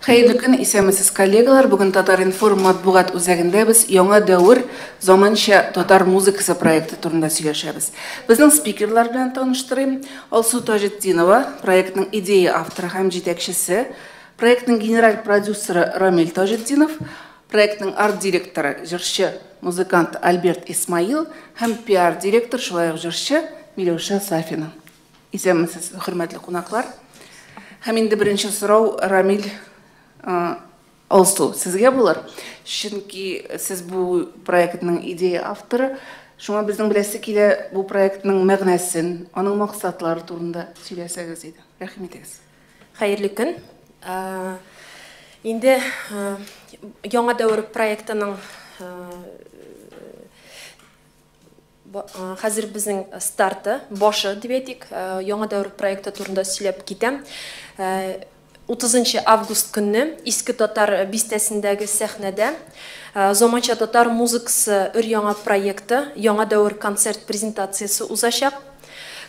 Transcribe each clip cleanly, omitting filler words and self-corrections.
Хәерле көн, исәнмесез, коллегалар. Бүген Татар-информ матбугат үзәгендә без «Яңа дәвер заманча татар музыкасы» проекты турында сөйләшәбез. Безнең спикерлар белән таныштырыйм. Алсу Таҗетдинова, проектның идея авторы һәм җитәкчесе, проектның генераль продюсеры Рамил Таҗетдинов, проектның арт-директоры, җырчы, музыкант Альберт Исмаил һәм пиар-директор, шулай ук җырчы Миләүшә Сафина. Исәнмесез, хөрмәтле кунаклар. Һәм инде беренче сорау, Рамил, Алсу, сезгә булыр. Чөнки сез бу проектның идея авторы. Шуңа безнең беләсе килә бу проектның мәгънәсен, аның максатлары турында сөйләсәгез иде. Рәхим итегез. Хәерле көн. Инде «Яңа дәвер» проектының хәзер безнең старты, башы дип әйтик. «Яңа дәвер» проекты турында сөйләп китәм. 30 август көнне Иске Татар бистәсендәге сәхнәдә заманча татар музыкасы өр-яңа проекты «Яңа дәвер» концерт презентациясе узачак.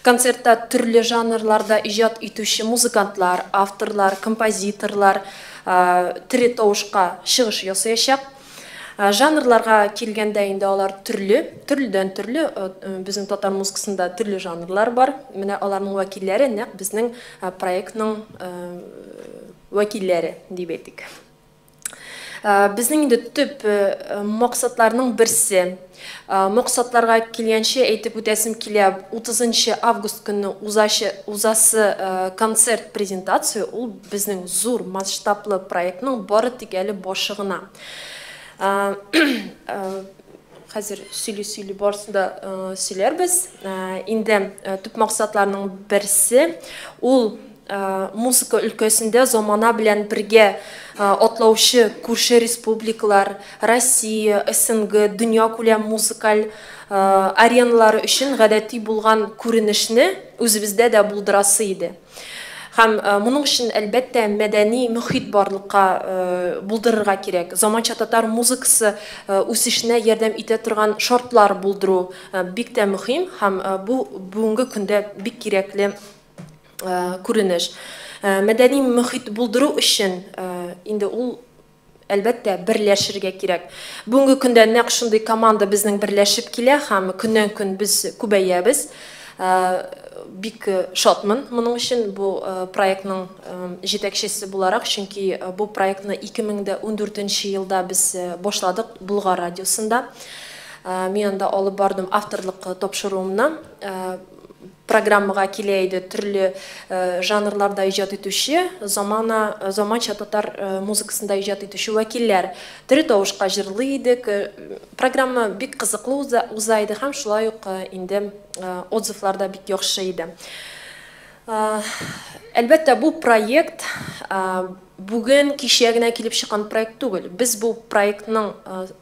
Концертта төрле жанрларда иҗат итүче музыкантлар, авторлар, композиторлар тере тавышка чыгыш ясаячак. Жанрларга килгәндә инде, алар төрле, төрледән төрле, безнең татар музыкасында төрле жанрлар бар. Менә аларның вәкилләре нәкъ безнең проектның вәкилләре дип әйтик. Безнең инде төп максатларның берсе. Максатларга килгәнче әйтеп үтәсем килә, 30 август көнне узасы концерт презентация ул безнең зур масштаблы проектның бары тик әле башы гына. Хәзер сөйли-сөйли барысын да сөйләрбез. Инде төп максатларның берсе ул музыка өлкәсендә замана белән бергә атлаучы күрше республикалар, Россия, СНГ, дөньякүләм музыкаль ареналары өчен гадәти булган күренешне үзебездә дә булдырасы иде. Һәм моның өчен, әлбәттә, мәдәни мөхит барлыкка булдырырга кирәк. Заманча татар музыкасы үсешенә ярдәм итә торган шартлар булдыру бик тә мөһим һәм бу бүгенге көндә бик кирәкле күренеш. Мәдәни мөхит булдыру өчен инде ул, әлбәттә, берләшергә кирәк. Бүгенге көндә нәкъ шундый команда безнең берләшеп килә һәм көннән-көн без күбәябез. Бик шатмын моның өчен бу проектның җитәкчесе буларак, чөнки бу проектны 2014 елда без башладык Болгар радиосында. Мин анда алып бардым авторлык тапшыруымны. Программага килә иде төрле жанрларда иҗат итүче, замана, заманча татар музыкасында иҗат итүче вәкилләр. Тере тавышка җырлый идек. Программа бик кызыклы уза иде һәм шулай ук инде отзывлар да бик яхшы иде. Әлбәттә, бу проект бүген, кичә генә килеп чыккан проект түгел. Без бу проектның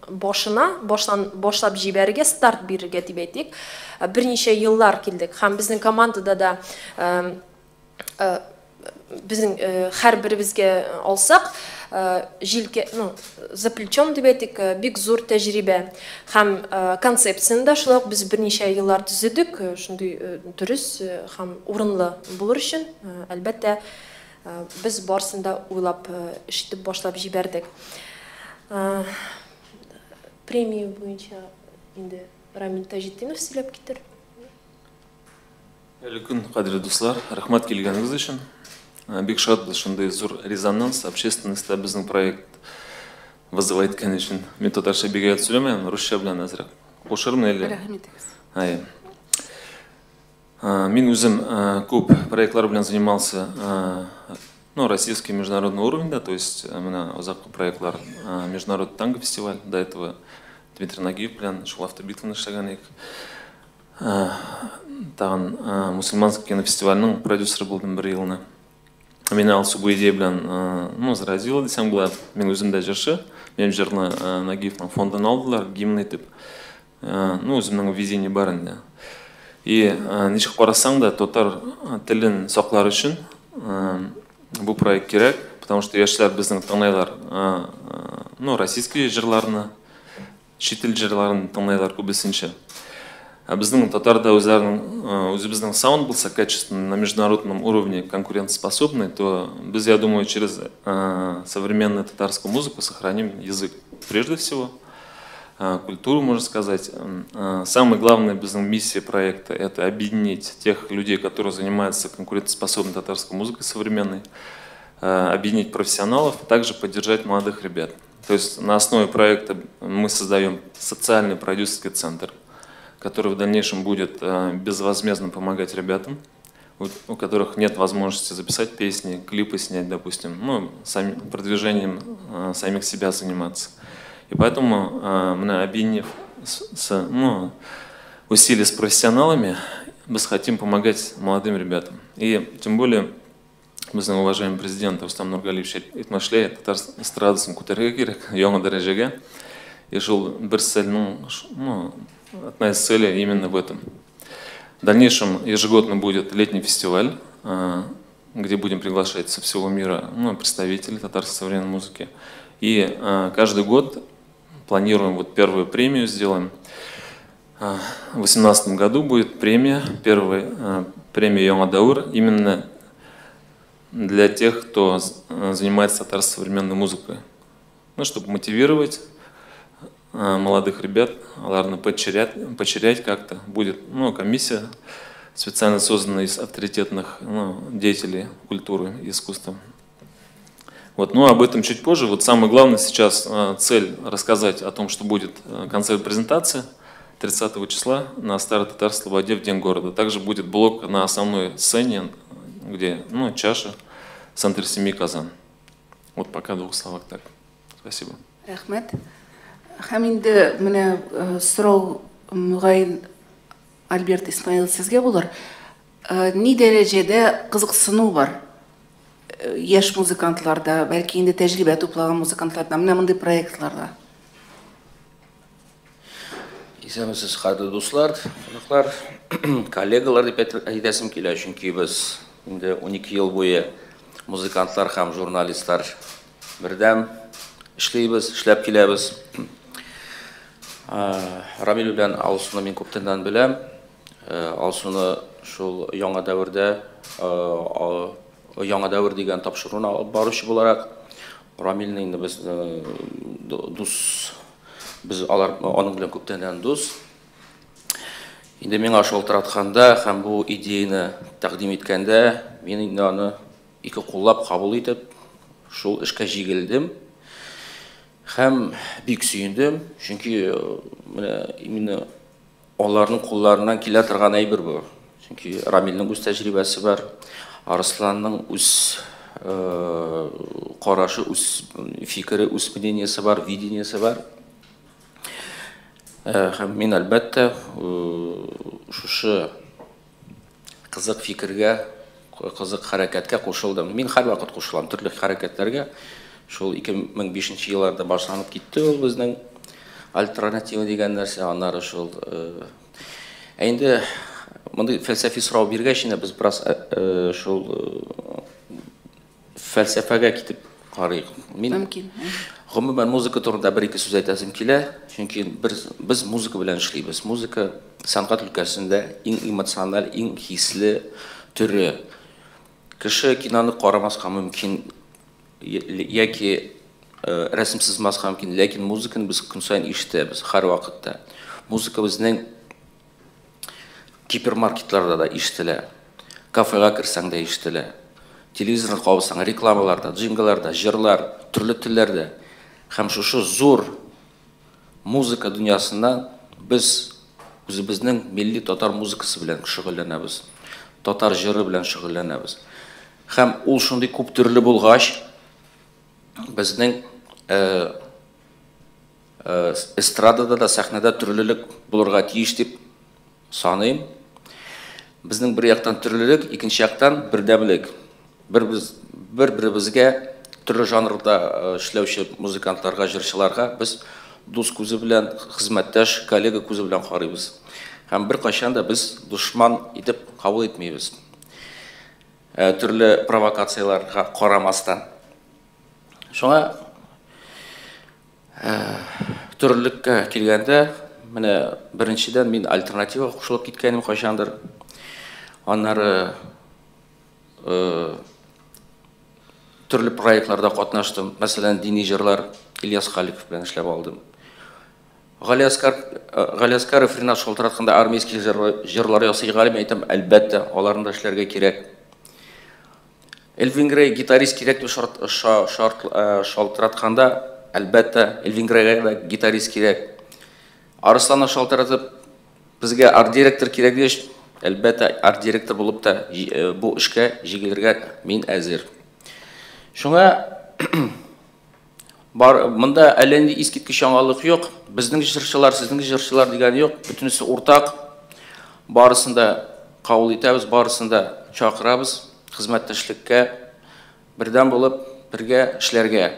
башына, башлап җибәрергә, старт бирергә дип әйтик, берничә еллар килдек. Һәм безнең командада да безнең һәрберебезгә алсак, җилкә, ну, за плечом дип әйтик, бик зур тәҗрибә. Һәм концепцияне дә шулай ук без берничә еллар төзедек, шундый дөрес һәм урынлы булыр өчен, әлбәттә, без барысын да уйлап, эш итеп башлап җибәрдек. Премия буенча инде Рамил Таҗетдинов сөйләп китер. Хәерле көн, кадерле дуслар! Рәхмәт килгәнегез өчен. Бик шатбыз шундый зур резонанс общественностьта безнең проект вызывать иткән өчен. Мин татарча бик әйбәт сөйләмәм, русча белән әзрәк кушырмын әле. Рәхим итегез. Әйе. Мин үзем күп проектлар белән занимался, ну, российский, международный уровень, да, то есть менә озак проектлар, международный танго фестиваль, до этого Дмитрий Нагиев белән шул автобитваны эшләгән идек. Тагын мусульманский кинофестивальнең продюсеры булдым бер елны. Мине Алсу бу идея белән, ну, заразила дисәм була. Мин үзем дә җырчы. Минем җырны Нагиевның фондына алдылар, гимн итеп. Ну, үземнең видение бар инде. И ничек карасаң да, татар телен саклар өчен бу проект кирәк, потому что яшьләр безнең тыңлайлар, ну, российский җырларны, чит ил җырларын тыңлайлар күбесенчә. Ә безнең татарда үзләренең үзебезнең саунд булса, качественный, на международном уровне конкурентоспособный, то без, я думаю, через современную татарскую музыку сохраним язык прежде всего, культуру, можно сказать. Самое главное безнең миссия проекта – это объединить тех людей, которые занимаются конкурентоспособной татарской музыкой современной, объединить профессионалов, а также поддержать молодых ребят. То есть на основе проекта мы создаем социальный продюсерский центр, который в дальнейшем будет безвозмездно помогать ребятам, у которых нет возможности записать песни, клипы снять, допустим, ну, сами, продвижением самих себя заниматься. И поэтому мы, объединив ну, усилия с профессионалами, мы хотим помогать молодым ребятам. И тем более безнең уважаемый президент Рустам Нургалиевич әйтмешли, татар эстрадасын күтәрергә кирәк яңа дәрәҗәгә. И шул бер цельнең, ну, одна из целей именно в этом. В дальнейшем ежегодно будет летний фестиваль, где будем приглашать со всего мира, ну, представителей татарской современной музыки. И каждый год планируем, вот первую премию сделаем. В 2018 году будет премия, первая премия Яңа дәвер, именно для тех, кто занимается татарской современной музыкой. Ну, чтобы мотивировать молодых ребят, аларны поощрять как-то. Будет, ну, комиссия, специально созданная из авторитетных, ну, деятелей культуры и искусства. Вот, ну, об этом чуть позже. Вот самое главное сейчас цель рассказать о том, что будет концерт-презентация 30 числа на Старой Татарской Слободе в День города. Также будет блок на основной сцене, где, ну, чаша, Центр семьи Казан. Вот пока в двух словах так. Спасибо. Рәхмәт. Һәм инде менә сорау, мөгаен, Альберт Исмаил, сезгә булыр. Ни дәрәҗәдә кызыксыну бар яшь музыкантларда, бәлки инде тәҗрибә туплаган музыкантларда, менә мондый проектларда? Исәнмесез, хөрмәтле дуслар, кунаклар, коллегалар дип әйтәсем килә, чөнки без инде 12 ел буе музыкантлар һәм журналистлар бердәм эшлибез, эшләп киләбез. Рамил белән Алсуны мин күптәннән беләм. Алсуны шул Яңа дәвердә, Яңа дәвер дигән тапшыруны алып баручы буларак, Рамилне инде без дус, без алар аның белән күптәннән дус. Инде миңа шалтыратканда һәм бу идеяны тәкъдим иткәндә, мин инде аны ике куллап кабул итеп, шул эшкә җигелдем. Һәм бик сөендем, чөнки менә именно аларның кулларыннан килә торган әйбер бу. Чөнки Рамилнең үз тәҗрибәсе бар, Арысланның үз карашы, үз фикере, үз мнениесе бар, видениесе бар. Һәм мин, әлбәттә, шушы кызык фикергә, кызык хәрәкәткә кушылдым. Мин һәрвакыт кушылам төрле хәрәкәтләргә. Шул 2005 елларда башланып китте ул безнең альтернатива дигән нәрсә, аннары шул. Ә инде мондый фәлсәфи сорау биргәч, инде без бераз шул фәлсәфәгә китеп карыйк. Мин Мөмкин. гомумән музыка турында бер-ике сүз әйтәсем килә, чөнки без музыка белән эшлибез. Музыка сәнгать өлкәсендә иң эмоциональ, иң хисле төре. Кеше киноны карамаска мөмкин яки рәсем сызмаска мөмкин, ләкин музыканы без көн саен ишетәбез һәрвакытта. Музыка безнең гипермаркетларда да ишетелә, кафега керсәң дә ишетелә, телевизорны кабызсаң, рекламаларда, джингларда, җырлар, төрле телләрдә. Һәм шушы зур музыка дөньясыннан без үзебезнең милли татар музыкасы белән шөгыльләнәбез, татар җыры белән шөгыльләнәбез. Һәм ул шундый күп төрле булгач, безнең эстрадада да, сәхнәдә төрлелек булырга тиеш дип саныйм. Безнең бер яктан төрлелек, икенче яктан бердәмлек. Бер-беребезгә төрле жанрда эшләүче музыкантларга, җырчыларга без дус күзе белән, хезмәттәш, коллега күзе белән карыйбыз. Һәм беркайчан да без дошман итеп кабул итмибез. Төрле провокацияләргә карамастан. Шуңа төрлелеккә килгәндә, Менә беренчедән мин альтернативага кушылып киткәнем кайчандыр. Аннары төрле проектларда катнаштым. Мәсәлән, дини җырлар Ильяс Халиков белән эшләп алдым. Галиаскаров Ринат шалтыратканда армейский җырлар ясый галим әйтәм, әлбәттә, аларны да эшләргә кирәк. Элвин Грей гитарист кирәк дип шалтыратканда, әлбәттә, Элвин Грейга да гитарист кирәк. Арысланны шалтыратып, безгә арт-директор кирәк дигәч, әлбәттә, арт-директор булып та бу эшкә җигелергә мин әзер. Шуңа бар монда әллә нинди искиткеч яңалык юк. Безнең җырчылар, сезнең җырчылар дигән юк. Бөтенесе уртак. Барысын да кабул итәбез, барысын да чакырабыз хезмәттәшлеккә, бердәм булып, бергә эшләргә.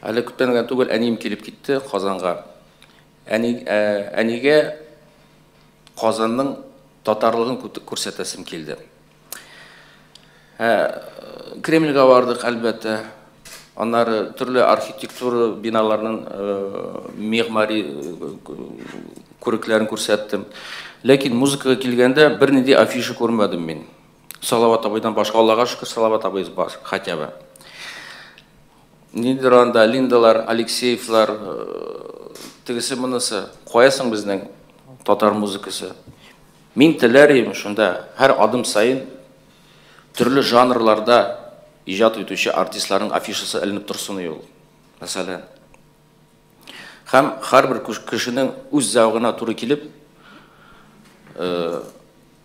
Әле күптән генә түгел әнием килеп китте Казанга. Әнигә Казанның татарлыгын күрсәтәсем килде. Кремльгә бардык, әлбәттә. Аннары төрле архитектура биналарының мигъмари күрекләрен күрсәттем. Ләкин музыкага килгәндә бернинди афиша күрмәдем мин. Салават абыйдан башка, Аллага шөкер, Салават абый бар, хотя бы. Ниндидер анда Линдалар, Алексеевлар, тегесе монысы. Кая соң безнең татар музыкасы? Мин теләр идем шунда һәр адым саен төрле жанрларда иҗат итүче артистларның афишасы эленеп торсын ул, мәсәлән. Һәм һәрбер кешенең үз зәвыгына туры килеп,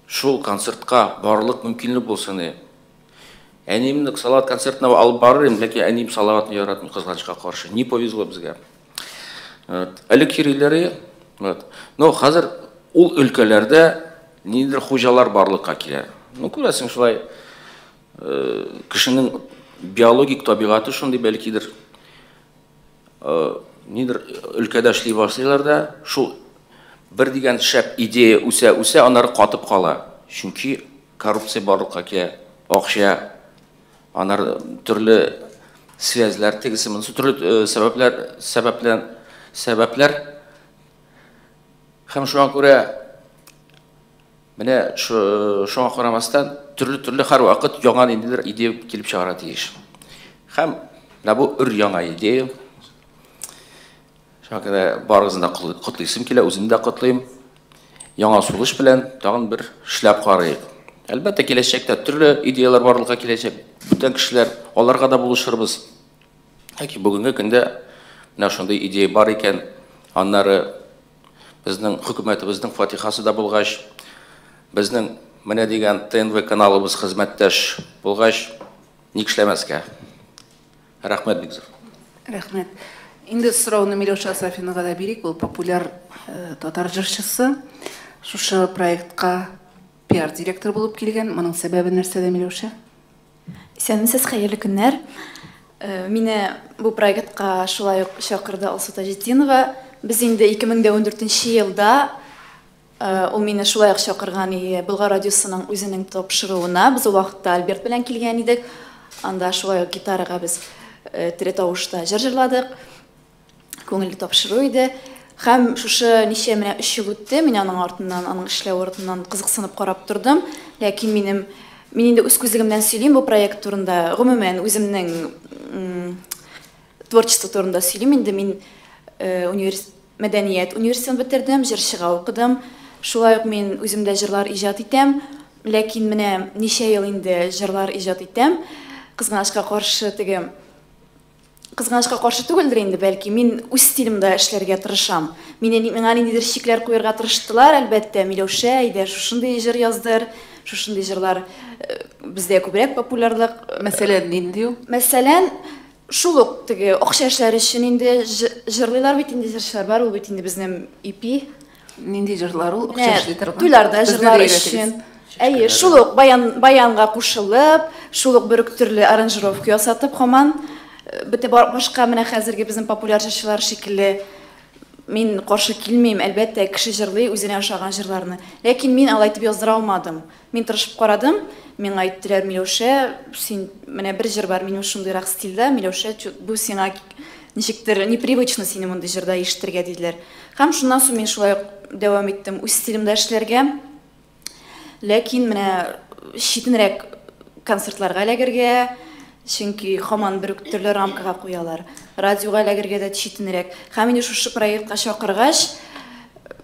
шул концертка барлык мөмкинлек булсын. Әниемне Салават концертына алып барыр идем, ләкин әнием Салаватны яратмый, кызганычка каршы. Не повезло безгә. Элек йөриләр, вот. Но хәзер ул өлкәләрдә ниндидер хуҗалар барлыкка килә. Ну, күрәсең, шулай кешенең биологик табигате шундый, бәлкидер. Нидер өлкәдә эшли башлыйлар да, шул бер дигән шәп идея үсә-үсә, аннары катып кала. Чөнки коррупция барлыкка килә, акча, аннары төрле связьләр, тегесе монысы, төрле сәбәпләр. Һәм шуңа күрә менә шуңа карамастан төрле-төрле һәрвакыт яңа ниндидер идея килеп чыгарга тиеш. Һәм менә бу өр яңа идея. Шуңа күрә барыгызны да котлыйсым килә, үзем дә котлыйм. Яңа сулыш белән тагын бер эшләп карыйк. Әлбәттә, киләчәктә төрле идеялар барлыкка киләчәк. Бүтән кешеләр, аларга да булышырбыз. Ләкин бүгенге көндә менә шундый идея бар икән, аннары безнең хөкүмәтебезнең фатихасы да булгач, безнең менә дигән ТНВ каналыбыз хезмәттәш булгач, ник эшләмәскә? Рәхмәт бик зур. Рәхмәт. Инде сорауны Миләүшә Сафинага да бирик, ул популяр татар җырчысы. Шушы проектка пиар-директор булып килгән. Моның сәбәбе нәрсәдә, Миләүшә? Исәнмесез, хәерле көннәр. Мине бу проектка шулай ук чакырды Алсу Таҗетдинова. Без инде 2014 елда ул мине шулай ук чакырган иде Болгар радиосының үзенең тапшыруына. Без ул вакытта Альберт белән килгән идек. Анда шулай ук гитарага без тере тавышта җыр җырладык. Күңелле тапшыру иде. Һәм шушы ничә менә 3 ел үтте, мин аның артыннан, аның эшләве артыннан кызыксынып карап тордым. Ләкин мин инде үз күзлегемнән сөйлим бу проект турында. Гомумән, үземнең творчество турында сөйлим. Инде мин мәдәният университетын бетердем, җырчыга укыдым. Шулай ук мин үзем дә җырлар иҗат итәм. Ләкин менә ничә ел инде җырлар иҗат итәм. Кызганычка каршы теге Кызганычка каршы түгелдер инде, бәлки мин үз стилемдә эшләргә тырышам. Миңа ниндидер чикләр куярга тырыштылар, әлбәттә, Миләүшә, әйдә, шушындый җыр яздыр, шушындый җырлар бездә күбрәк популярлык. Мәсәлән, нинди ул? Мәсәлән, шул ук теге акча эшләр өчен инде җырлыйлар бит инде, җырчылар бар, ул бит инде безнең EP. Нинди җырлар ул? Акча эшли торган. Туйларда җырлар өчен. Әйе, шул ук баянга кушылып, шул ук бер үк төрле аранжировка ясатып, һаман бөтен башка менә хәзерге безнең популяр җырчылар шикелле мин каршы килмим, әлбәттә, кеше җырлый үзенә ошаган җырларны. Ләкин мин алай итеп яздыра алмадым. Мин тырышып карадым, миңа әйттеләр, Миләүшә, син менә бер җыр бар, минем шундыйрак стильдә, Миләүшә, бу сиңа Ничектер непривычно сине мондый җырда ишетергә, диделәр. Һәм шуннан соң мин шулай ук дәвам иттем үз стилемдә эшләргә. Ләкин менә читенрәк концертларга эләгергә, чөнки һаман бер үк төрле рамкага куялар. Радиога эләгергә дә читенрәк. Һәм инде шушы проектка чакыргач,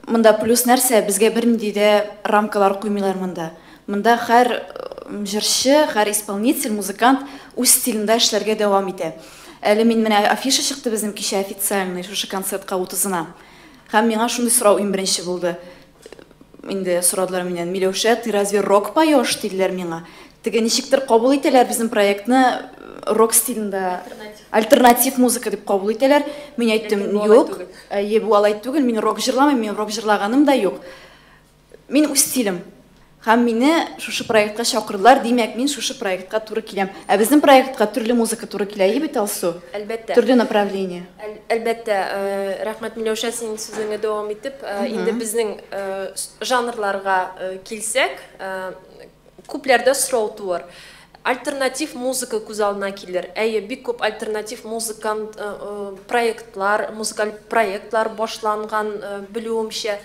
монда плюс нәрсә, безгә бернинди дә рамкалар куймыйлар монда. Монда һәр җырчы, һәр исполнитель, музыкант үз стилендә эшләргә дәвам итә. Әле мин менә афиша чыкты безнең кичә официальный шушы концертка 30-ына. Һәм миңа шундый сорау иң беренче булды. Инде сорадылар миннән: «Миләүшә, ты разве рок поешь?» – диделәр миңа. Теге ничектер кабул итәләр безнең проектны, рок стилендә альтернатив музыка дип кабул итәләр. Мин әйттем: «Юк, әйе, бу алай түгел, мин рок җырламыйм, мин рок җырлаганым да юк. Мин үз стилем. Һәм мине шушы проектка чакырдылар, димәк, мин шушы проектка туры киләм». Ә безнең проектка төрле музыка туры килә, әйе бит, Алсу? Әлбәттә. Төрле направление. Әлбәттә, рәхмәт, Миләүшә, синең сүзеңне дәвам итеп, инде безнең жанрларга килсәк, күпләрдә сорау туыр. Альтернатив музыка күз алдына килер. Әйе, бик күп альтернатив музыкант проектлар, музыкаль проектлар башланган, белүемчә.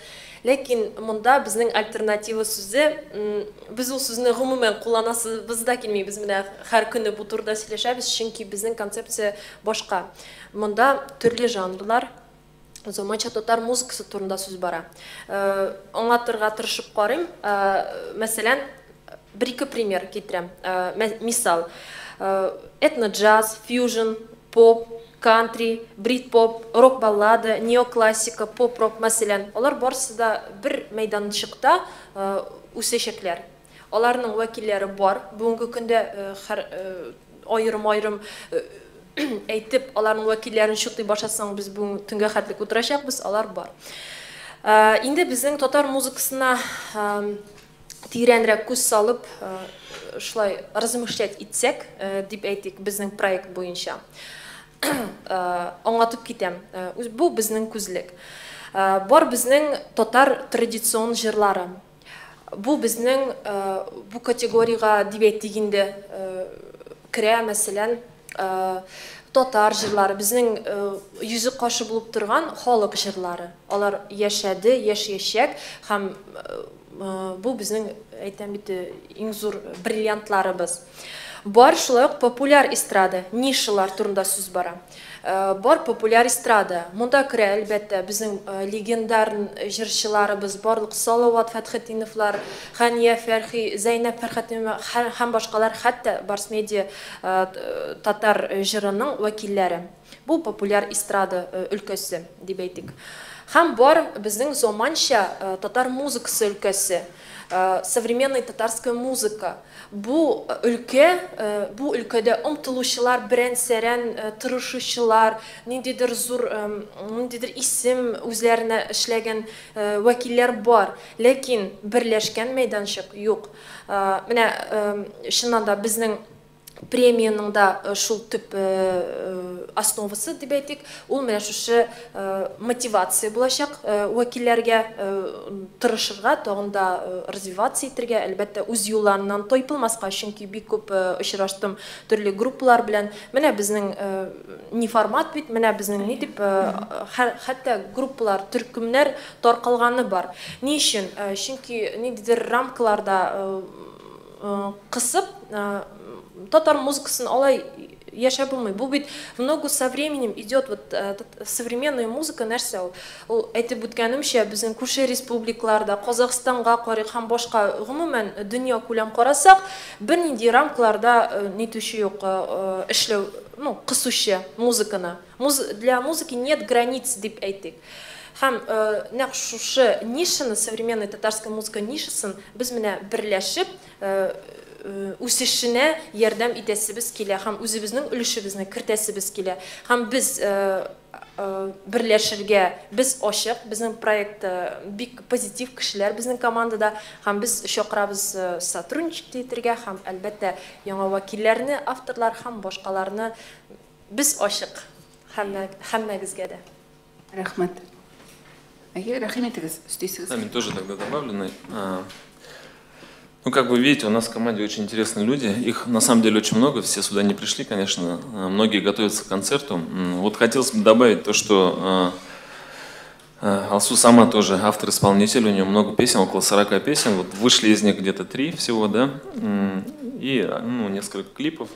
Ләкин монда безнең альтернатива сүзе, без ул сүзне гомумән кулланасыбыз да килми. Без менә һәр көне бу турыда сөйләшәбез, чөнки безнең концепция башка. Монда төрле жанрлар, заманча татар музыкасы турында сүз бара. Аңлатырга тырышып карыйм. Мәсәлән, бер-ике пример китерәм. Мисал: этно-джаз, фьюжн, поп, кантри, брит-поп, рок-баллада, неоклассика, поп-рок, мәсәлән, алар барысы да бер мәйданчыкта үсәчәкләр. Аларның вәкилләре бар. Бүгенге көндә һәр аерым-аерым әйтеп, аларның вәкилләрен чутлый башласаң, без бүген төнгә хәтлек утырачакбыз, алар бар. Инде безнең татар музыкасына тирәнрәк күз салып, шулай размышлять итсәк, дип әйтик, безнең проект буенча. Аңлатып китәм. Бу безнең күзлек. Бар безнең татар традицион җырлары. Бу безнең бу категориягә, дип әйтик инде, керә, мәсәлән, татар җырлары, безнең йөзе кашы булып торган халык җырлары. Алар яшәде, яшәячәк һәм бу безнең, әйтәм бит, иң зур бриллиантларыбыз. Бар шулай ук популяр эстрада, нишалар турында сүз бара. Бар популяр эстрада. Монда керә, әлбәттә, безнең легендар җырчыларыбыз, барлык Салават Фәтхетдиновлар, Хәния Фәрхи, Зәйнәб Фәрхәтинова һәм башкалар, хәтта Барс Медиа татар җырының вәкилләре. Бу популяр эстрада өлкәсе, дип әйтик. Һәм бар безнең заманча татар музыкасы өлкәсе, современная татарская музыка. Бу өлкәдә омтылучылар, берән-сәрән тырышучылар, ниндидер зур, ниндидер исем үзләренә эшләгән вәкилләр бар. Ләкин берләшкән мәйданчык юк. Менә чыннан да безнең премиянең да шул төп основасы, дип әйтик, ул менә шушы мотивация булачак вәкилләргә тырышырга, тагын да развиваться итәргә, әлбәттә, үз юлларыннан тайпылмаска, чөнки бик күп очраштым төрле группалар белән. Менә безнең не формат бит, менә безнең ни дип, хәтта группалар, төркемнәр таркалганы бар. Ни өчен? Чөнки ниндидер рамкаларда кысып, татар музыкасын алай яшәп булмый. Бу бит в ногу со временем идет. Вот современная музыка нәрсә ул? Ул, әйтеп үткәнемчә, безнең күрше республикаларда, Казахстанга карыйк һәм башка, гомумән, дөнья күләм карасак, бернинди рамкаларда нитүче юк, эшләү, ну, кысучы музыканы. Для музыки нет границ, дип әйтик. Һәм нәкъ шушы нишаны, современная татарская музыка нишасын без менә берләшеп үсешенә ярдәм итәсебез килә һәм үзебезнең өлешебезне кертәсебез килә. Һәм без берләшергә без ачык, безнең проект бик позитив кешеләр безнең командада, һәм без чакырабыз сотрудничать итәргә һәм, әлбәттә, яңа вәкилләрне, авторлар һәм башкаларны, без ачык һәммәгезгә дә. Рәхмәт. Әйе, рәхим итегез, өстисегез. Да, мин тоже тогда добавлю. Ну, как вы видите, у нас в команде очень интересные люди. Их на самом деле очень много, все сюда не пришли, конечно. Многие готовятся к концерту. Вот хотелось бы добавить то, что Алсу сама тоже автор-исполнитель, у нее много песен, около 40 песен. Вот вышли из них где-то 3 всего, да, и ну, несколько клипов.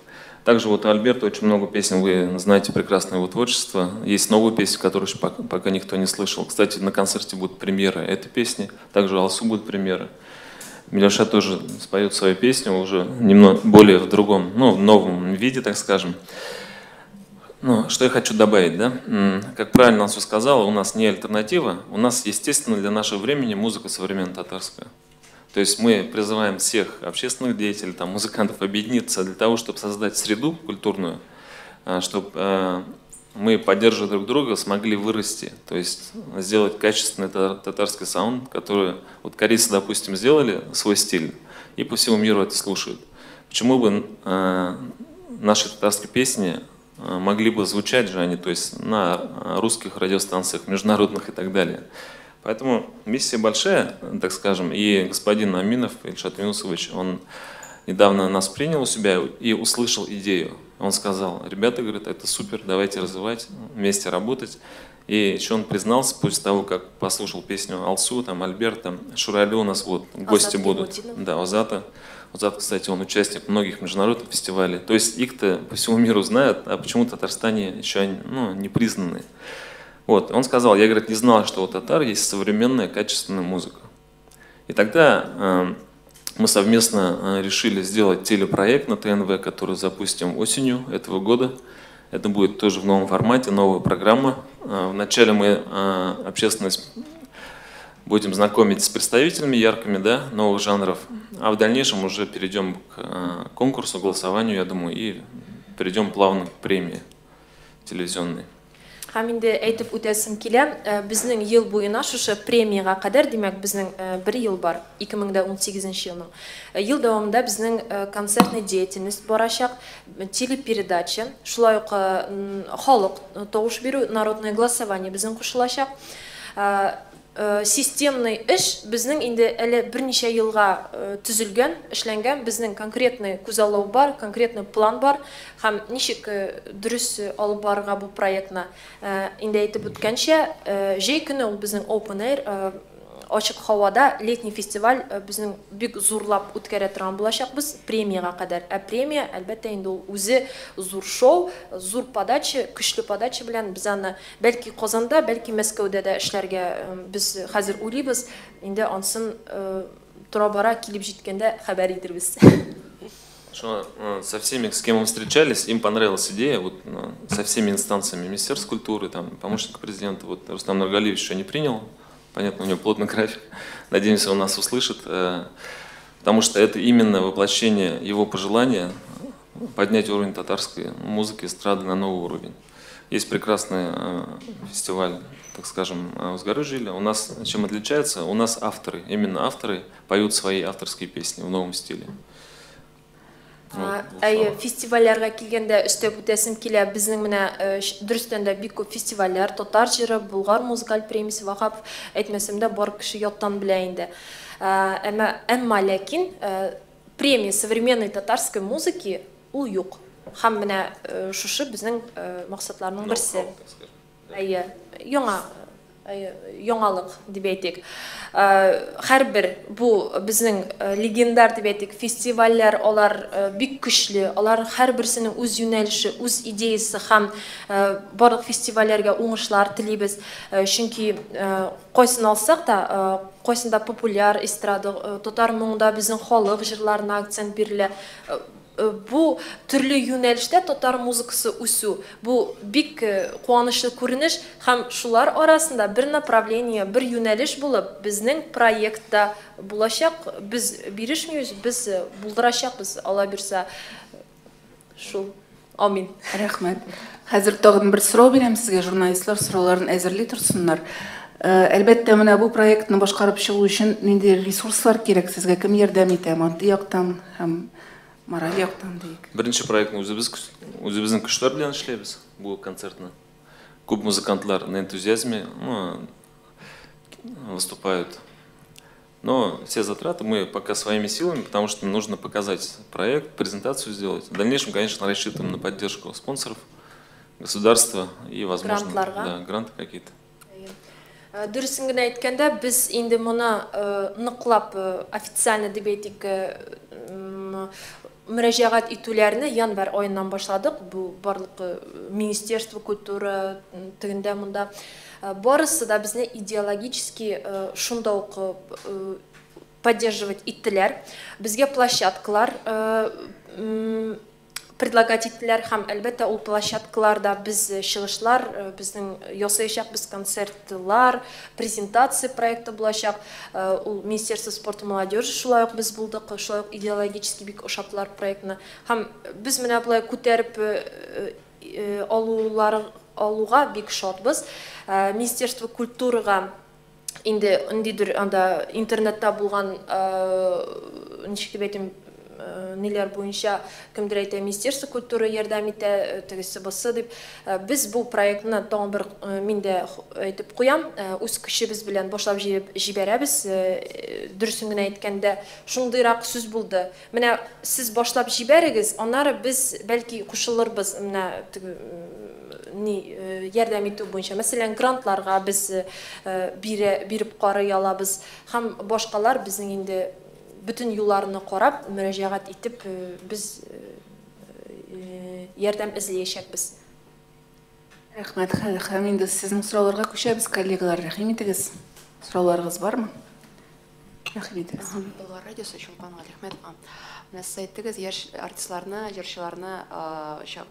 Также вот у Альберта очень много песен, вы знаете прекрасно его творчество. Есть новые песни, которые еще пока никто не слышал. Кстати, на концерте будут премьеры этой песни, также у Алсу будут премьеры. Миляуша тоже споет свою песню уже немного более в другом, ну, в новом виде, так скажем. Ну, что я хочу добавить, да? Как правильно Алсу сказала, у нас не альтернатива, у нас, естественно, для нашего времени музыка современная татарская. То есть мы призываем всех общественных деятелей, там, музыкантов объединиться для того, чтобы создать среду культурную, чтобы мы, поддерживая друг друга, смогли вырасти, то есть сделать качественный татарский саунд, который, вот корейцы, допустим, сделали свой стиль, и по всему миру это слушают. Почему бы наши татарские песни могли бы звучать же они, то есть на русских радиостанциях, международных и так далее. Поэтому миссия большая, так скажем, и господин Аминов, Ильшат Юнусович, он недавно нас принял у себя и услышал идею. Он сказал: ребята, говорит, это супер, давайте развивать, вместе работать. И еще он признался, после того, как послушал песню Алсу, там, Альберта, Шурали у нас вот гости будут. Да, Озата. Озат, кстати, он участник многих международных фестивалей. То есть их-то по всему миру знают, а почему в Татарстане еще, ну, не признаны. Вот, он сказал: я, говорит, не знал, что у татар есть современная качественная музыка. И тогда мы совместно решили сделать телепроект на ТНВ, который запустим осенью этого года. Это будет тоже в новом формате, новая программа. Вначале мы общественность будем знакомить с представителями яркими, да, новых жанров, а в дальнейшем уже перейдем к конкурсу, голосованию, я думаю, и перейдем плавно к премии телевизионной. Һәм инде әйтеп үтәсем килә, безнең ел буена шушы премиягә кадәр, димәк, безнең бер ел бар, 2018 елның. Ел дәвамында безнең концертный деятельность барачак, телепередача, шулай ук халык тавыш бирү, народное голосование безнең кушылачак. Системный эш безнең инде әле берничә елга төзелгән, эшләнгән, безнең конкретный күзаллау бар, конкретный план бар һәм ничек дөрес алып барырга бу проектны. Инде әйтеп үткәнчә, җәй көне ул безнең open air, ачык һавада летний фестиваль безнең бик зурлап үткәрә торган булачакбыз премиягә кадәр. Ә премия, әлбәттә, инде ул үзе зур шоу, зур подача, көчле подача белән без аны бәлки Казанда, бәлки Мәскәүдә дә эшләргә без хәзер уйлыйбыз. Инде ансын тора-бара килеп җиткәндә хәбәр итербез. Со всеми, с кем мы встречались, им понравилась идея, вот, со всеми инстанциями Министерства культуры, там, помощник президента, вот, Рустам Нургалиевич еще не принял. Понятно, у него плотный график. Надеемся, он нас услышит, потому что это именно воплощение его пожелания поднять уровень татарской музыки, эстрады на новый уровень. Есть прекрасный фестиваль, так скажем, «Узгоры жили». У нас чем отличается? У нас авторы, именно авторы поют свои авторские песни в новом стиле. Әйе, фестивальләргә килгәндә өстәп үтәсем килә, безнең менә дөрестән дә бик күп фестивальләр, татар җыры, Болгар музыкаль премиясе, Вахапов, әйтмәсәм дә, бар кеше яттан белә инде. Әмма ләкин премия современной татарской музыки ул юк. Һәм менә шушы безнең максатларның берсе. Әйе, яңа яңалык дип әйтик. Һәрбер бу безнең легендар дип әйтик фестивальләр, алар бик көчле, алар һәрберсенең үз юнәлеше, үз идеясы һәм барлык фестивальләргә уңышлар телибез. Чөнки кайсын алсак та, кайсында популяр эстрада, татар моңында безнең халык җырларына акцент бирелә. Бу төрле юнәлештә татар музыкасы үсү, бу бик куанычлы күренеш һәм шулар арасында бер направление, бер юнәлеш булып безнең проектта булачак. Без бирешмибез, без булдырачакбыз, Алла бирсә. Шул. Амин. Рәхмәт. Хәзер тагын бер сорау бирәм сезгә, журналистлар сорауларын әзерли торсыннар. Әлбәттә, менә бу проектны башкарып чыгу өчен нинди ресурслар кирәк сезгә, кем ярдәм итә, матди яктан һәм мораль яктан диек? Беренче проектны үзебезнең көчләр белән эшләйбез бу концертны. Күп музыкантлар на энтузиазме, ну, выступают. Но все затраты мы пока своими силами, потому что нужно показать проект, презентацию сделать. В дальнейшем, конечно, рассчитываем на поддержку спонсоров, государства и, возможно, да, гранты какие-то. Дөресен генә әйткәндә, без инде моны ныклап официально дип әйтик, мөрәҗәгать итүләрне январь аеннан башладык. Бу барлык Министерство культуры тегендә монда барысы да безне идеологически шунда ук поддерживать иттеләр. Безгә площадкалар предлагать иттеләр һәм әлбәттә ул площадкаларда без чыгышлар, безнең ясаячакбыз концертлар, презентация проекты булачак. Ул Министерство спорта и молодежи шулай ук без булдык, шулай ук идеологически бик ошаттылар проектны. Һәм без менә болай күтәреп алулар алуга бик шатбыз. Министерство культурага инде ниндидер анда интернетта булган, ничек дип әйтим, ниләр буенча кемдер әйтә, Министерство культуры ярдәм итә, тегесе бусы дип. Без бу проектны тагын бер мин дә әйтеп куям, үз көчебез белән башлап җибәрәбез. Дөресен генә әйткәндә, шундыйрак сүз булды. Менә сез башлап җибәрегез, аннары без бәлки кушылырбыз, менә теге ни ярдәм итү буенча. Мәсәлән, грантларга без биреп карый алабыз һәм башкалар. Безнең инде бөтен юлларны карап, мөрәҗәгать итеп, без ярдәм эзләячәкбез. Рәхмәт. Һәм инде сезнең сорауларга күчәбез, коллегалар, рәхим итегез. Сорауларыгыз бармы? Рәхим итегез. Болгар радиосы, Чулпан Галихмәтова. Менә сез әйттегез, яшь артистларны, җырчыларны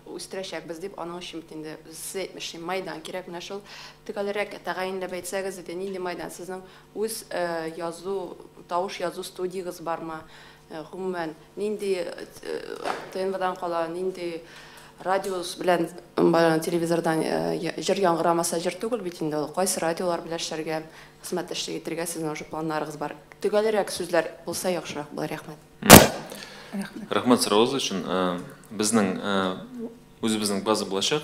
үстерәчәкбез дип, аның өчен бит инде, сез әйтмешли, майдан кирәк. Менә шул төгәлрәк тәгаенләп әйтсәгез иде, нинди майдан? Сезнең үз язу, тавыш язу студиягез бармы? Гомумән, нинди ТНВдан кала, нинди радиос белән, телевизордан җыр яңгырамаса, җыр түгел бит инде ул. Кайсы радиолар белән эшләргә, хезмәттәшлек итәргә сезнең уже планнарыгыз бар? Төгәлрәк сүзләр булса, яхшырак булыр, рәхмәт. Рәхмәт соравыгыз өчен. Безнең үзебезнең база булачак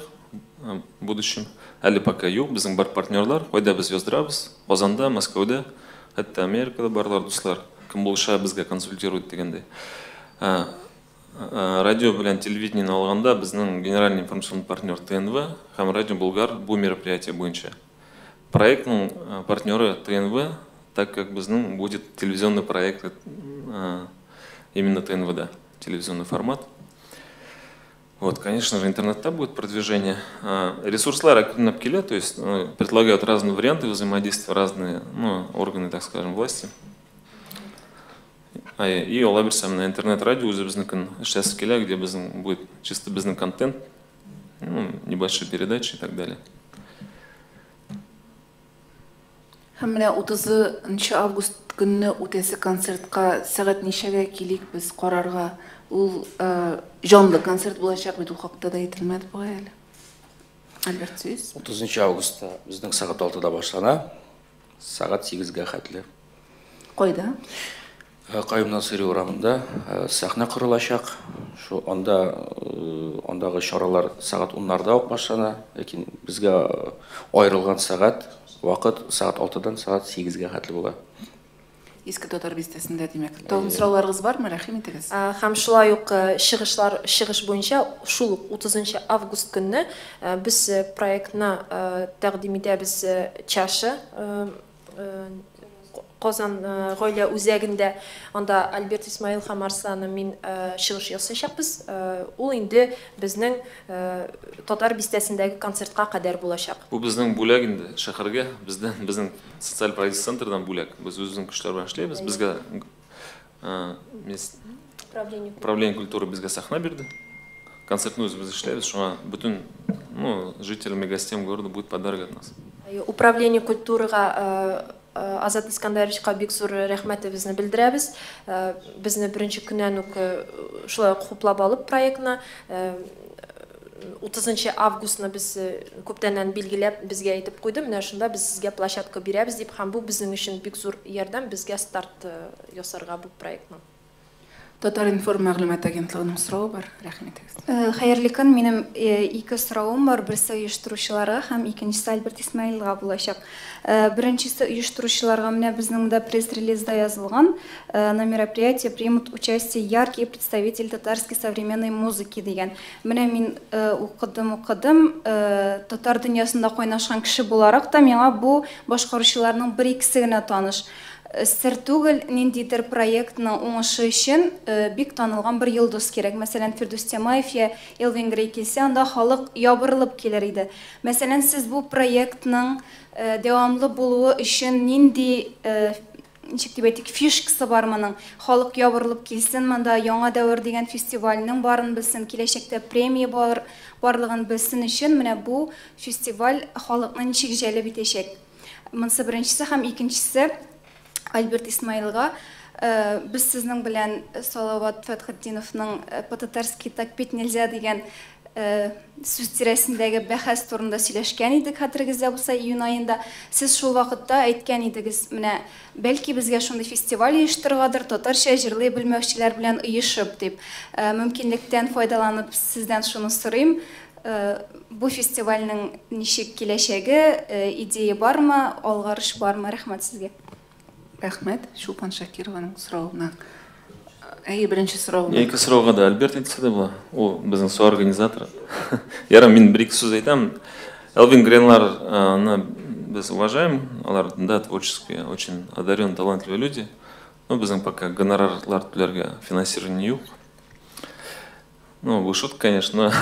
в будущем. Әле пока юк, безнең бар партнерлар, кайда без яздырабыз. Казанда, Мәскәүдә, хәтта Америкада барлар дуслар, кем булыша безгә, консультирует дигәндәй. Радио белән телевидениене алганда, безнең генеральный информационный партнер ТНВ һәм Радио Болгар бу мероприятие буенча. Проектның партнеры ТНВ, так как безнең будет телевизионный проект именно ТНВ, да, телевизионный формат. Вот, конечно же, интернетта будет продвижение. Ресурслар әкренләп килә, то есть предлагают разные варианты взаимодействия, разные, ну, органы, так скажем, власти. И ала бирсә, менә интернет-радио үзебезнекен эшләсе килә, где безнең будет чисто безнең контент, ну, небольшие передачи и так далее. Һәм менә 30 август көнне үтәсе концертка сәгать ничәгә килик без карарга? Ул җанлы концерт булачак бит, ул хакта да әйтелмәде бугай әле. Альберт, сүз. 30 августта безнең сәгать 6-да башлана, сәгать 8-гә хәтле. Кайда? Каюм Насыйри урамында сәхнә корылачак. Шу анда андагы чаралар сәгать 10-нарда ук башлана, ләкин безгә аерылган сәгать, вакыт сәгать 6-дан сәгать 8-гә хәтле була. Иске Татар бистәсендә, димәк. Тагын сорауларыгыз бармы? Рәхим итегез. Һәм шулай ук чыгышлар, чыгыш буенча шул ук 30 август көнне без проектны тәкъдим итәбез Чаша Казан гаилә үзәгендә. Анда Альберт Исмаил һәм Арслан мин чыгыш ясаячакбыз. Ул инде безнең Татар бистәсендәге концертка кадәр булачак. Бу безнең бүләк инде шәһәргә, бездән, безнең социаль проект центрдан бүләк. Без үзебезнең көчләр белән эшләйбез. Безгә управление культуры безгә сәхнә бирде. Концертны үзебез эшләйбез, шуңа бөтен, ну, жителям и гостям города будет подарок от нас. Управление культурага, Азат Искандаровичка бик зур рәхмәтебезне белдерәбез. Безне беренче көннән үк шулай ук хуплап алып проектны, 30 августны без күптәннән билгеләп, безгә әйтеп куйды, менә шунда без сезгә площадка бирәбез дип, һәм бу безнең өчен бик зур ярдәм, безгә старт ясарга бу проектның. Татар-информ мәгълүмат агентлыгының соравы бар. Рәхим итегез. Хәерле көн. Минем ике соравым бар. Берсе оештыручыларга һәм икенчесе Альберт Исмаилга булачак. Беренчесе оештыручыларга. Менә безнең монда пресс-релизда язылган: «На мероприятии примут участие яркие представители татарской современной музыки» дигән. Менә мин укыдым, укыдым. Татар дөньясында кайнашкан кеше буларак та миңа бу башкаручыларның бер-икесе генә таныш. Сер түгел, ниндидер проектның уңышы өчен бик танылган бер йолдыз кирәк. Мәсәлән, Фирдүс Тямаев я Элвин Грей килсә, анда халык ябырылып килер иде. Мәсәлән, сез бу проектның дәвамлы булуы өчен нинди, ничек дип әйтик, фишкасы бар моның? Халык ябырылып килсен монда, Яңа дәвер дигән фестивальнең барын белсен, киләчәктә премия бар, барлыгын белсен өчен менә бу фестиваль халыкны ничек җәлеп итәчәк? Монысы беренчесе һәм икенчесе Альберт Исмаилга. Без сезнең белән Салават Фәтхетдиновның «По-татарски так петь нельзя» дигән сүз тирәсендәге бәхәс турында сөйләшкән идек, хәтерегездә булса, июнь аенда. Сез шул вакытта әйткән идегез, менә бәлки безгә шундый фестиваль оештырыргадыр, татарча җырлый белмәүчеләр белән оешып дип. Мөмкинлектән файдаланып сездән шуны сорыйм. Бу фестивальнең ничек киләчәге, идея бармы, алгарыш бармы? Рәхмәт сезгә. Рәхмәт. Чулпан Шакированың соравына. Әйе, беренче соравына. Ике сорауга да Альберт әйтсә дә була. Ул безнең соорганизатор. Ярар, мин бер-ике сүз әйтәм. Элвин Грейларны без уважаем. Алар, да, творческие, очень одаренные, талантливые люди. Но безнең пока гонорарлар түләргә финансирование юк. Ну, бу шутка, конечно.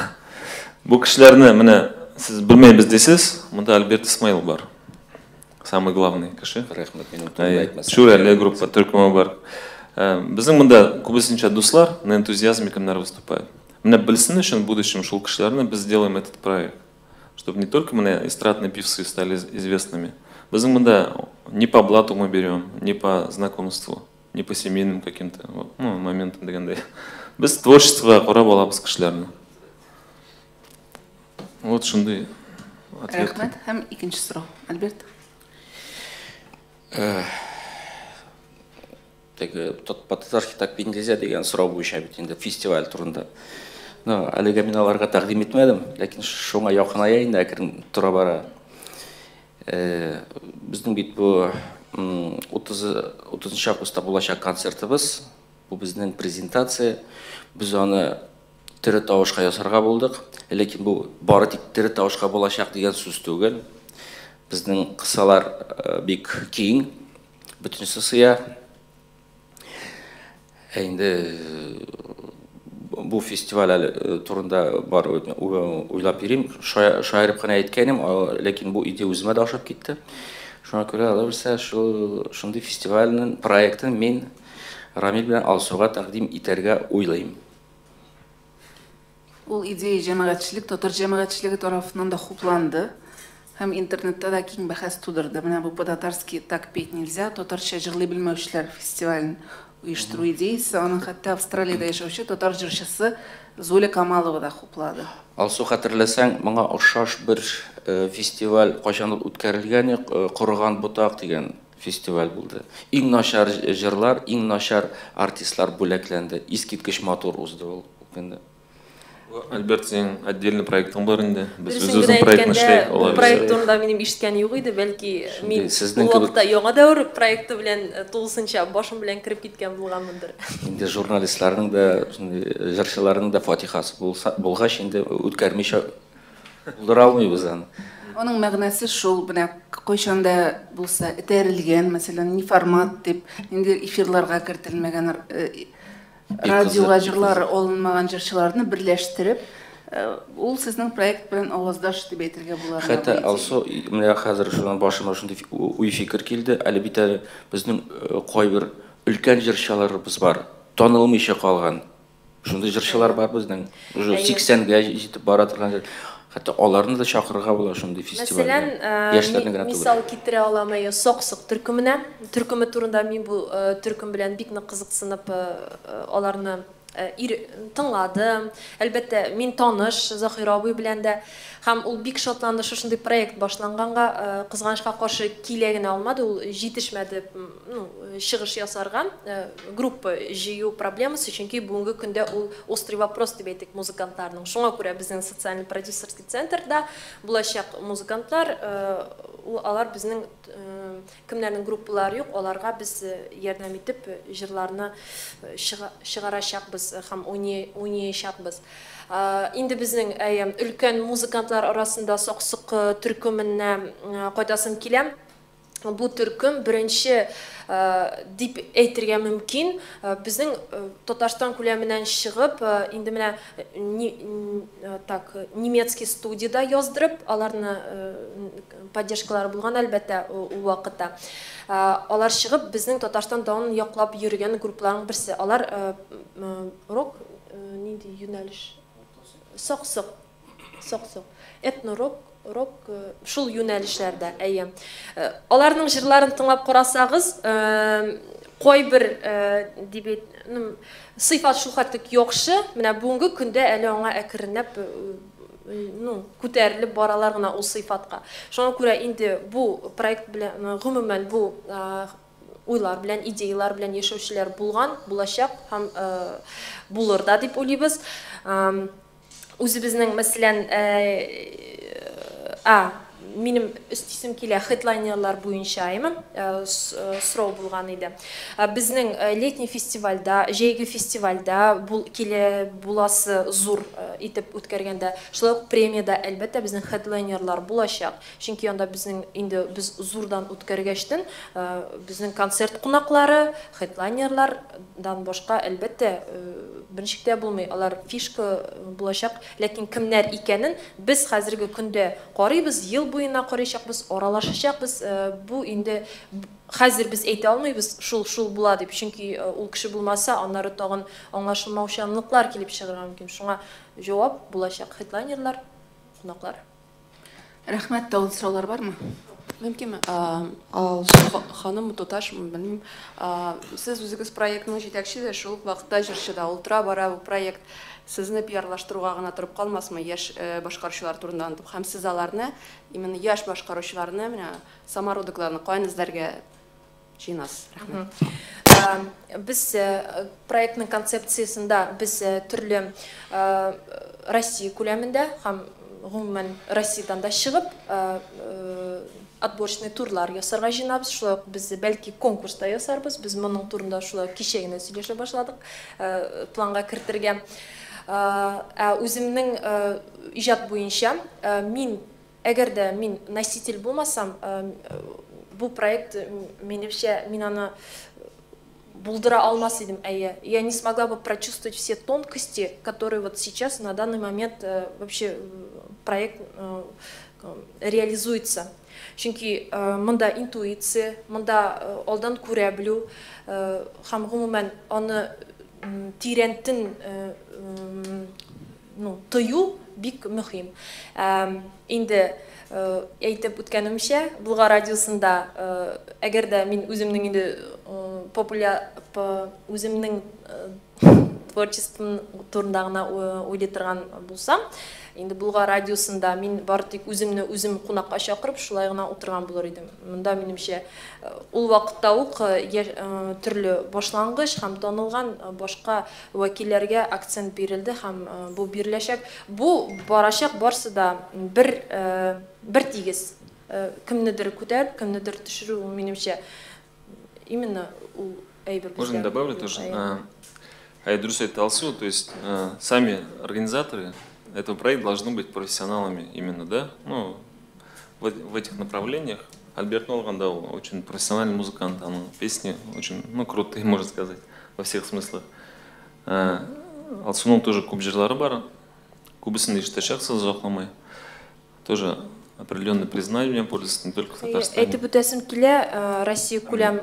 Бу кешеләрне менә сез белмәйбез дисез, монда Альберт Исмаил бар. Самый главный кеше. Рәхмәт, минем турында әйтмәсәң. Шүрәле группа, төркеме бар. Безнең монда күбесенчә дуслар, на энтузиазме кемнәр выступают. Менә белсен өчен в будущем шул кешеләрне без сделаем этот проект. Чтобы не только менә эстрадные певцы стали известными. Безнең монда не по блату мы берем, не по знакомству, не по семейным каким-то, вот, ну, моментам дигәндәй. Без творчествога карап алабыз кешеләрне. Вот шундый ответ. Рәхмәт. Һәм икенче сорау. Альберт. Теге «По-татарски так петь нельзя» дигән сорау буенча бит инде, фестиваль турында. Ну, әлегә мин аларга тәкъдим итмәдем, ләкин шуңа якыная инде әкрен тора бара. Безнең бит бу 30 30 августта булачак концертыбыз, бу безнең презентация. Без аны тере тавышка ясарга булдык. Ләкин бу бары тик тере тавышка булачак дигән сүз түгел. Безнең кысалар бик киң, бөтенесе сыя. Ә инде бу фестиваль әле турында бар уйлап йөрим. Шаярып кына әйткәнем, ләкин бу идея үземә дә ошап китте. Шуңа күрә, алла бирсә, шул шундый фестивальнең проектын мин Рамил белән Алсуга тәкъдим итәргә уйлыйм. Ул идея җәмәгатьчелек, татар җәмәгатьчелеге тарафыннан да хупланды һәм интернетта да киң бәхәс тудырды. Менә бу «По-татарски так петь нельзя», татарча җырлый белмәүчеләр фестивален оештыру идеясе, аның хәтта Австралиядә яшәүче татар җырчысы Зуля Камалова да хуплады. Алсу, хәтерләсәң, моңа охшаш бер фестиваль кайчандыр үткәрелгән, «Корыган ботак» дигән фестиваль булды. Иң начар җырлар, иң начар артистлар бүләкләнде. Искиткеч матур узды ул көндә. Альберт, синең отдельный проектың бар инде. Без Дөресен үз генә үзебезнең проектны әйткәндә, эшләйек, бу алла проект бирсә. турында минем ишеткән юк иде. Бәлки, мин Сезнең ул кебек вакытта Яңа дәвер проекты белән тулысынча башым белән кереп киткән булганмындыр. Инде журналистларның да, шундый җырчыларның да фатихасы булса, булгач, инде үткәрмичә булдыра алмыйбыз аны. Аның мәгънәсе шул, менә кайчан да булса этәрелгән, мәсәлән, неформат дип, инде эфирларга кертелмәгән, радиога кызык, бик җырлары алынмаган җырчыларны берләштереп, ул сезнең проект белән аваздаш дип әйтергә була. Менә Хәтта бу идея. Алсу, менә хәзер шуннан башыма шундый уй-фикер килде. Әле бит әле безнең кайбер өлкән җырчыларыбыз бар, танылмыйча калган. Шундый җырчылар бар безнең. Уже 80гә җитеп бара торган. Хәтта аларны да чакырырга була шундый фестивальгә. Мәсәлән, Яшьләрне генә түгел. мисал китерә алам, әйе, Сок-Сок төркеменә. Төркеме турында мин бу төркем белән бик нык кызыксынып аларны Тыңладым. Әлбәттә, мин таныш Заһир абый белән дә, һәм ул бик шатланды шушындый проект башланганга, кызганычка каршы килә генә алмады, ул җитешмәде, ну, чыгыш ясарга, группа җыю проблемасы, чөнки бүгенге көндә ул острый вопрос дип әйтик музыкантларның. Шуңа күрә безнең социальный продюсерский центрда булачак музыкантлар, алар безнең кемнәрнең группалары юк, аларга без ярдәм итеп җырларны чыгарачакбыз һәм уйнаячакбыз. Инде безнең өлкән музыкантлар арасында Саксык төркеменә кайтасым килә. Бу төркем беренче дип әйтергә мөмкин, безнең Татарстан күләменнән чыгып, инде менә так немецкий студияда яздырып, аларны поддержкалары булган әлбәттә ул вакытта. Алар чыгып безнең Татарстан данын яклап йөргән группаларның берсе. Алар рок нинди юнәлеш? Саксык, саксык, этно-рок, рок шул юнәлешләрдә, әйе. Аларның җырларын тыңлап карасагыз, кайбер дип сыйфат шул хәтлек яхшы, менә бүгенге көндә әле аңа әкренләп, ну, күтәрелеп баралар гына ул сыйфатка. Шуңа күрә инде бу проект белән, гомумән бу уйлар белән, идеялар белән яшәүчеләр булган, булачак һәм булыр да дип уйлыйбыз. Үзебезнең, мәсәлән, минем өстисем килә хедлайнерлар буенча, әйме, сорау булган иде. Безнең летний фестивальдә, җәйге фестивальдә килә буласы зур итеп үткәргәндә, шулай ук премияда әлбәттә безнең хедлайнерлар булачак. Чөнки анда безнең инде без зурдан үткәргәчтен, безнең концерт кунаклары, хедлайнерлардан башка әлбәттә берничек тә булмый. Алар фишка булачак, ләкин кемнәр икәнен без хәзерге көндә карыйбыз, ел буена карыйчакбыз, аралашачакбыз. Бу инде хәзер без әйтә алмыйбыз, шул була дип, чөнки ул кеше булмаса, аннары тагын аңлашылмаучанлыклар килеп чыгарга мөмкин. Шуңа җавап булачак хедлайнерлар, кунаклар. Рәхмәт, тагын сораулар бармы? Мөмкинме? Алсу ханым, туташ, белмим. Сез үзегез проектның җитәкчесе дә, шул ук вакытта җырчы да. Ул тора бара бу проект сезне пиарлаштыруга гына торып калмасмы, яшь башкаручылар турында онытып, һәм сез аларны, именно яшь башкаручыларны, менә самородокларны каян эзләргә җыенасыз? Рәхмәт. Без проектның концепциясендә без төрле Россия күләмендә һәм гомумән Россиядән дә чыгып отборочный турлар ясарга җыенабыз. Шулай ук без бәлки конкурс та ясарбыз. Без моның турында шулай ук кичә генә сөйләшә башладык, планга кертергә. Ә үземнең иҗат буенча мин, әгәр дә мин носитель булмасам, бу проект минемчә мин аны булдыра алмас идем, әйе. Я не смогла бы прочувствовать все тонкости, которые вот сейчас на данный момент вообще проект реализуется. Чөнки монда интуиция, монда алдан күрә белү һәм гомумән аны тирәнтен, ну, тою бик мөһим. Инде әйтеп үткәнемчә, Болгар радиосында, әгәр дә мин үземнең инде популяр үземнең творчеством турында гына уйлый торган булсам, инде Болгар радиосында мин бары тик үземне үзем кунакка чакырып, шулай гына утырган булыр идем. Монда минемчә ул вакытта ук төрле башлангыч һәм танылган башка вәкилләргә акцент бирелде һәм бу биреләчәк. Бу барачак барсы да бер тигез. Кемнедер күтәреп, кемнедер төшерү, минемчә, именно ул әйбер. Можно добавлю тоже? А я дөрес әйтте Алсу, то есть сами организаторы этого проекта должны быть профессионалами именно, да? Ну, в этих направлениях. Альберт Нолган, да, очень профессиональный музыкант, он песни очень, ну, крутые, можно сказать, во всех смыслах. Алсуның тоже күп җырлары бар, күбесен ишетәчәксез озакламый. Тоже определенное признание пользуется не только в Татарстане. Әйтеп үтәсем килә, Россия күләм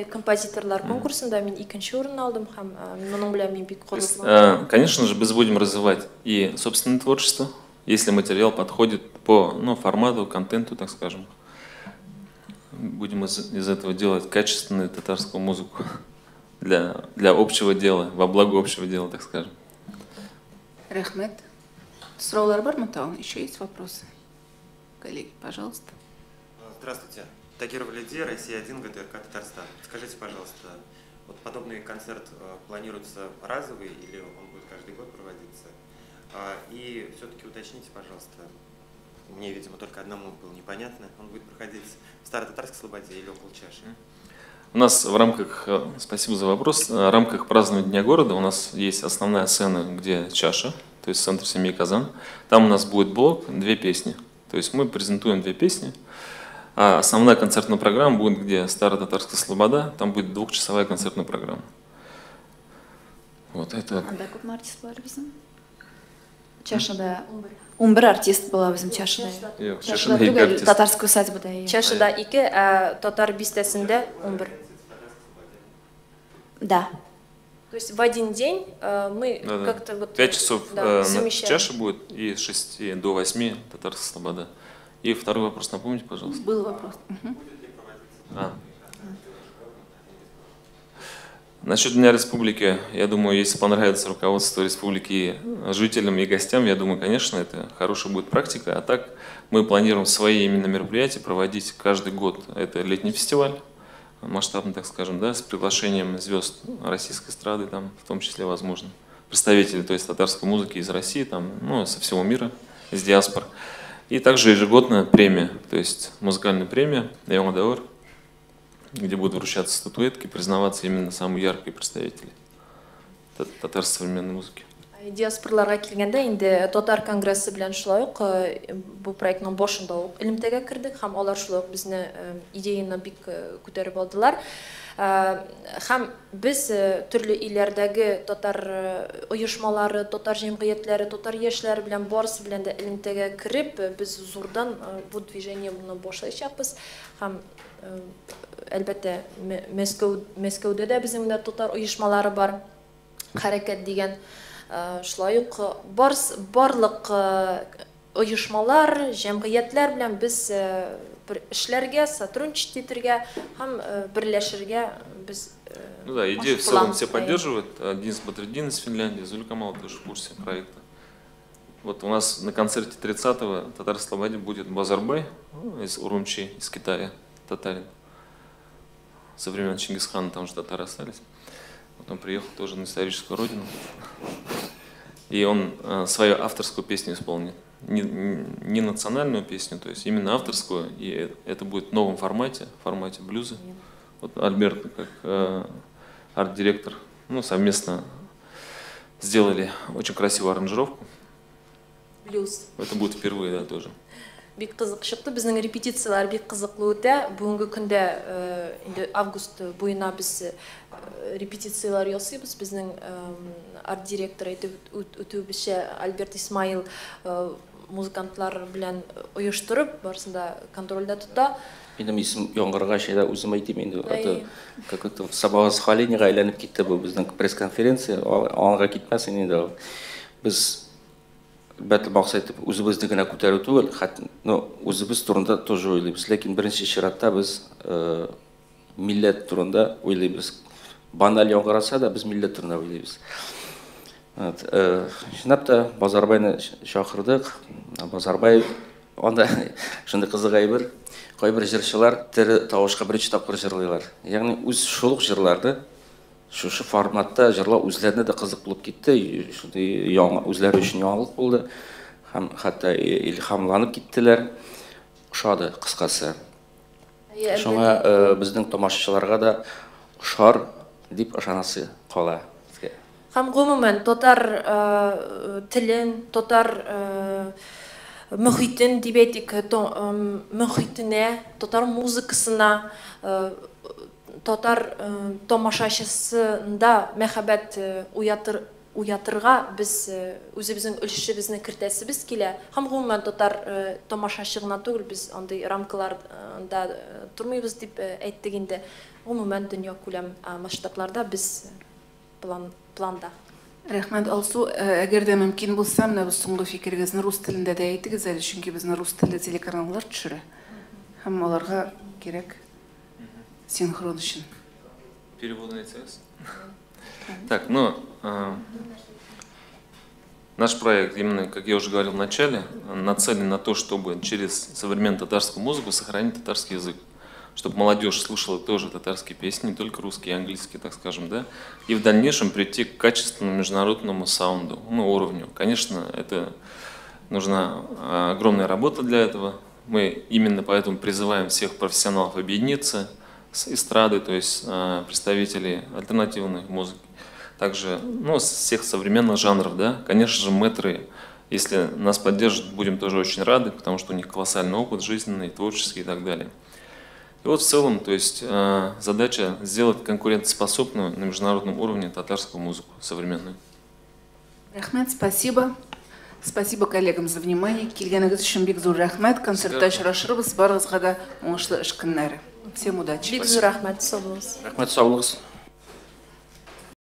композиторлар конкурсында мин икенче урын алдым һәм моның белән мин бик горурланам. Конечно же, без будем развивать и собственное творчество, если материал подходит по, ну, формату, контенту, так скажем. Будем из этого делать качественную татарскую музыку. для общего дела, во благо общего дела, так скажем. Рәхмәт. Сораулар бармы тагын? Еще есть вопросы? Коллеги, пожалуйста. Здравствуйте. Тагирова Лидия, Россия-1, ГТРК Татарстан. Скажите, пожалуйста, вот подобный концерт планируется разовый или он будет каждый год проводиться? И все-таки уточните, пожалуйста, мне, видимо, только одному было непонятно, он будет проходить в Старо-Татарской Слободе или около Чаши? У нас в рамках, спасибо за вопрос, в рамках празднования Дня города у нас есть основная сцена, где Чаша, то есть Центр семьи Казан. Там у нас будет блок, 2 песни. То есть мы презентуем 2 песни. А основная концертная программа будет, где Старо-Татарская Слобода, там будет 2-часовая концертная программа. Вот это. Анда күпме артист бар безнең? Чашада 11 артист була безнең Чашада. Юк, Чашада Чашада ике түгел, артист. Татарская усадьбада. Чашада 2, ә Татар бистәсендә 11. Да. То есть в один день мы Да-да. как-то вот 5 часов да, на совмещаем. Чаше будет и с 6 до 8 Татарская Слобода. И второй вопрос напомните, пожалуйста. Был вопрос. Мгм. Насчет Дня Республики, я думаю, если понравится руководству республики, жителям и гостям, я думаю, конечно, это хорошая будет практика. А так мы планируем свои именно мероприятия проводить каждый год. Это летний фестиваль, масштабный, так скажем, да, с приглашением звезд российской эстрады, там, в том числе, возможно, представители, то есть татарской музыки из России, там, ну, со всего мира, из диаспор. И также ежегодная премия, то есть музыкальная премия Яңа дәвер, где будут вручаться статуэтки, признаваться именно самые яркие представители татарской современной музыки. Диаспораларга килгәндә инде Татар конгрессы белән шулай ук бу проектның башында ук элемтәгә кердек һәм алар шулай ук безне идеяны бик күтәреп алдылар. Һәм без төрле илләрдәге татар оешмалары, татар җәмгыятьләре, татар яшьләре белән барысы белән дә элемтәгә кереп, без зурдан бу движениене башлаячакбыз. Һәм әлбәттә, Мәскәүдә дә безнең дә татар оешмалары бар, Хәрәкәт дигән. Шулай ук барлык оешмалар, җәмгыятьләр белән без бер эшләргә, сотрудничать итәргә һәм берләшергә без Ну да, идею в план целом все стоит. поддерживают. Денис Батруддин из Финляндии, Зуля Камалова тоже в курсе проекта. Вот у нас на концерте 30-го Татарской Слободе будет Базарбай из Урумчи, из Китая, татарин. Со времен Чингисхана там же татары остались. Вот он приехал тоже на историческую родину. И он свою авторскую песню исполнит. Не национальную песню, то есть именно авторскую. И это будет в новом формате, в формате блюза. Вот Альберт, как арт-директор, совместно сделали очень красивую аранжировку. Блюз. Это будет впервые, да, тоже. Бик кызык чыкты. Безнең репетицияләр бик кызыклы үтә. Бүгенге көндә инде август буена без репетицияләр ясыйбыз. Безнең арт-директор әйтеп үтүебезчә Альберт Исмаил музыкантлар белән оештырып, барысын да контрольдә тота. Минем исем яңгыргач, әйдә үзем әйтим инде, Әй. это как это самовосхвалениега әйләнеп китте бу безнең пресс-конференция, алга китмәсен инде ул. Без әлбәттә максат итеп үзебезне генә күтәрү түгел, хәтта, үзебез турында тоже уйлыйбыз. Ләкин беренче чиратта без милләт турында уйлыйбыз. Баналь яңгыраса да без милләт турында уйлыйбыз. Чынлап та Базарбайны чакырдык. Базарбай анда шундый кызык әйбер. Кайбер җырчылар тере тавышка беренче тапкыр җырлыйлар. Ягъни үз шул ук җырларны шушы форматта җырлау үзләренә дә кызык булып китте, шундый яңа, үзләре өчен яңалык булды. Һәм хәтта илһамланып киттеләр. Ошады, кыскасы. Әйе, Шуңа, әлбәттә. безнең тамашачыларга да ошар дип ышанасы кала. Һәм гомумән татар телен, татар мөхитен дип әйтик, мөхитенә, татар музыкасына, татар тамашачысында мәхәббәт уятырга без үзебезнең өлешебезне кертәсебез килә. Һәм гомумән татар тамашачы гына түгел, без андый рамкаларда тормыйбыз дип әйттек инде. Гомумән дөнья күләм масштабларда без планда. Рәхмәт, Алсу, әгәр дә мөмкин булса, менә бу соңгы фикерегезне рус телендә дә әйтегез әле, чөнки безне рус телле телеканаллар төшерә. Һәм аларга кирәк синхрон өчен. Переводы әйтсәгез? Так, ну, наш проект, именно, как я уже говорил в начале, нацелен на то, чтобы через современную татарскую музыку сохранить татарский язык. Чтобы молодежь слушала тоже татарские песни, не только русские и английские, так скажем, да, и в дальнейшем прийти к качественному международному саунду, ну, уровню. Конечно, это нужна огромная работа для этого. Мы именно поэтому призываем всех профессионалов объединиться с эстрадой, то есть представителей альтернативной музыки, также, ну, всех современных жанров, да. Конечно же, мэтры, если нас поддержат, будем тоже очень рады, потому что у них колоссальный опыт жизненный, творческий и так далее. И вот в целом, то есть задача сделать конкурентоспособную на международном уровне татарскую музыку современную. Рәхмәт, спасибо. Спасибо коллегам за внимание. Килгәнегез өчен бик зур рәхмәт. Концертта очрашырбыз. Барыгызга да уңышлы эш көннәре. Всем удачи. Бик зур рәхмәт, сау булыгыз. Рәхмәт, сау булыгыз.